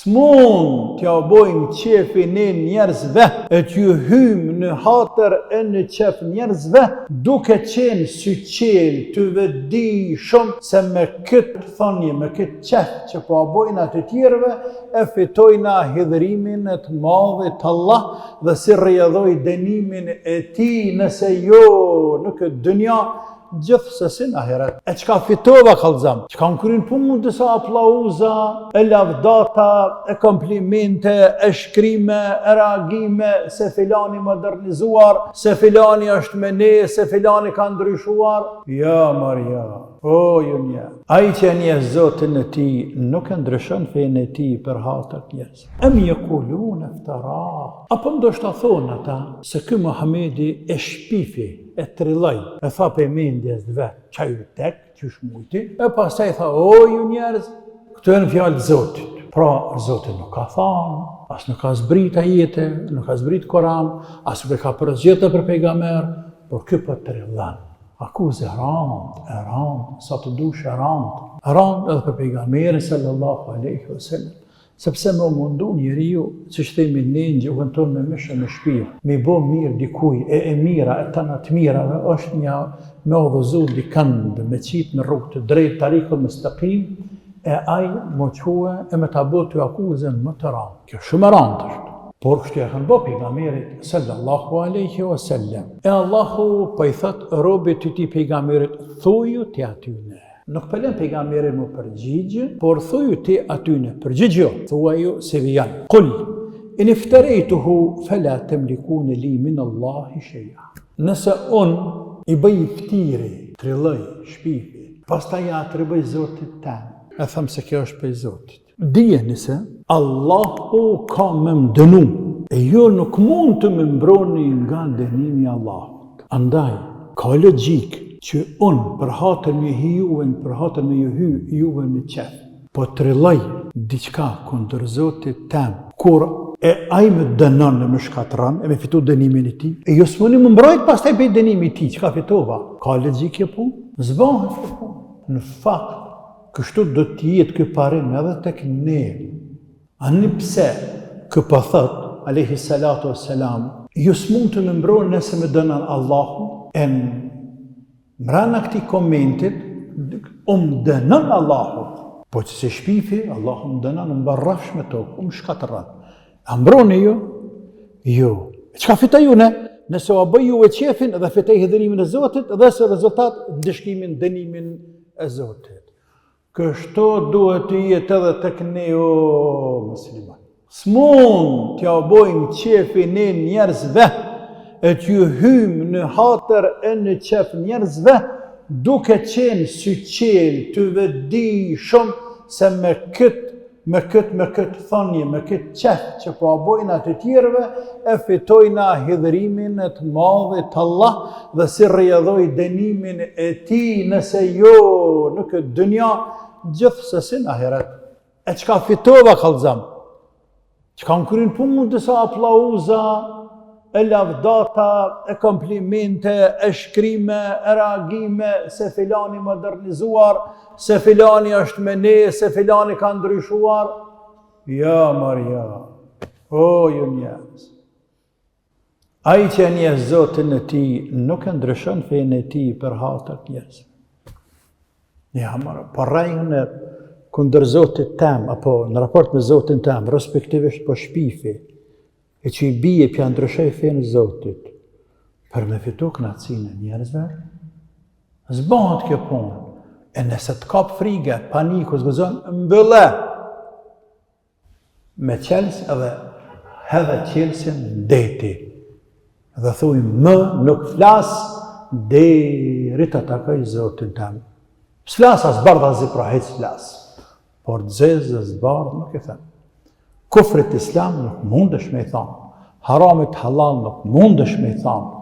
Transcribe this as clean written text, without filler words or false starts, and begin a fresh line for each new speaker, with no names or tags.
S'mund t'ja bojmë qefin ne njerëzve e t'ju hyjmë në hatër e në qef njerëzve duke qenë syçelë të vetëdijshëm se me këtë thënie, me këtë qef që po a bojna të tjerëve e fitojna hidhërimin e të madhit Allah dhe si rrjedhojë dënimin e tij nëse jo në këtë dynja Gjithsesi në ahiret. E çka fitova kallzam? Çka më kryn punë disa aplauza, e lavdata, e komplimente, e shkrime, e reagime, se filani modernizuar, se filani është me ne, se filani ka ndryshuar? Ja, Maria, o, ju njerëz. Ai që e njeh Zotin e tij, nuk e ndryshon fenë e tij për hatër të njerëzve. Em jekulune ifterah. Apo ndoshta thonë ata se ky Muhamedi e shpifi, e trilloi, e tha prej mendjes të vet, ça ju tek, qysh mujti, e pastaj tha, o ju njerëz, këto janë fjalë të Zotit. Pra, Zoti nuk ka thanë, as nuk ka zbrit ajete, nuk ka zbrit Koran, as nuk e ka përzgjedhë për pejgamber, por ky po trillon. Akuzë e randë, e randë, sa të dush e randë, e randë edhe për pejgamberin sallallahu alaihi wasallam. Sepse me u mundu njeriu, siç themi ne në gjuhën tonë me mish e me shpirt, me i bo mirë dikuj, e e mira e tana të mirave është një me udhëzu dikënd, me qitë në rrugë të drejtë, tarikul mustekim, e ai m'u çue e me ta bo ty akuzën më të randë. Kjo shumë e randë është. Por kështu ja kanë bo pejgamberit sallallahu alaihi wasallam. E Allahu po i thot robit të tij pejgamberit, thuju ti atyne. Nuk po e len pejgamberin m'u përgjigj, por thuju ti atyne, përgjigju, thuaju si vijon. Kul, in ifterejtuhu, fela temlikune li min Allahi sheja. Nëse unë i bëj iftiri, trilloj, shpifi, pastaj ja atribuoj Zotit tem, e them se kjo është prej Zotit. Dijeni se Allahu ka me më dënu, e ju nuk mund të më mbroni nga dënimi i Allahut. Andaj, ka logjikë që unë për hatër me hi juve, për hatër me ju hy juve në qef, po trilloj diçka kundër Zotit tem, kur e ai më dënon e më shkatërron e me fitu dënimin e tij, e ju s'muni më mbrojt pastaj prej dënimit të tij, çka fitova? Ka logjikë kjo punë? S'bahet kjo punë. Në fakt, Kështu do të jetë ky parim edhe tek ne. Ani pse ky po thot, alejhi salatu vesselam, ju s'mund të më mbroni nëse më dënon Allahu, e mrena këtij komentit, o më dënon Allahu, po që se shpifi, Allahu më dënon, më ban rrafsh me tokë, më shkatërron. A mbroni ju? Jo. Çka fitoj unë? Nëse ua bëj juve qefin dhe fitoj hidhërimin e Zotit dhe si rezultat ndëshkimin, dënimin e Zotit. Kështu duhet të jetë edhe tek ne o musliman. S'mund t'ja bojmë qefin ne njerëzve e t'ju hyjmë në hatër e në qef njerëzve duke qenë syçelë të vetëdijshëm se me këtë Me këtë, me këtë thënie, me këtë qef që po a bojna të tjerëve, e fitojna hidhërimin e të madhit Allah dhe si rrjedhojë dënimin e tij nëse jo në këtë dynja, gjithsesi në ahiret. E çka fitova kallzam? Çka më kryn punë disa aplauza, e lavdata, e komplimente, e shkrime, e reagime, se filani modernizuar, se filani është me ne, se filani ka ndryshuar. Ja, Maria, o, ju njerëz. Ai që e njeh Zotin e tij, nuk e ndryshon fenë e tij për hatër të njerëzve. Ja, mërë, po rrej unë kundër Zotit tem, apo në raport me Zotin tem, respektivisht po shpifi, e që i bie p'ja ndryshoj fenë Zotit, për me fitu knaqsinë e njerëzve, s'bahet kjo punë, e nëse të kap frige, paniku, s'guxon, mbylle, me çelës edhe hedhe çelësin n'deti. Dhe thuj më nuk flas deri ta takoj Zotin tem. S'flas as bardh as zi pra hiç s'flas. Por të zezë dhe t'bardhë nuk i them. Kufrit islam nuk mundesh me i thonë. Haramit halal nuk mundesh me i thonë.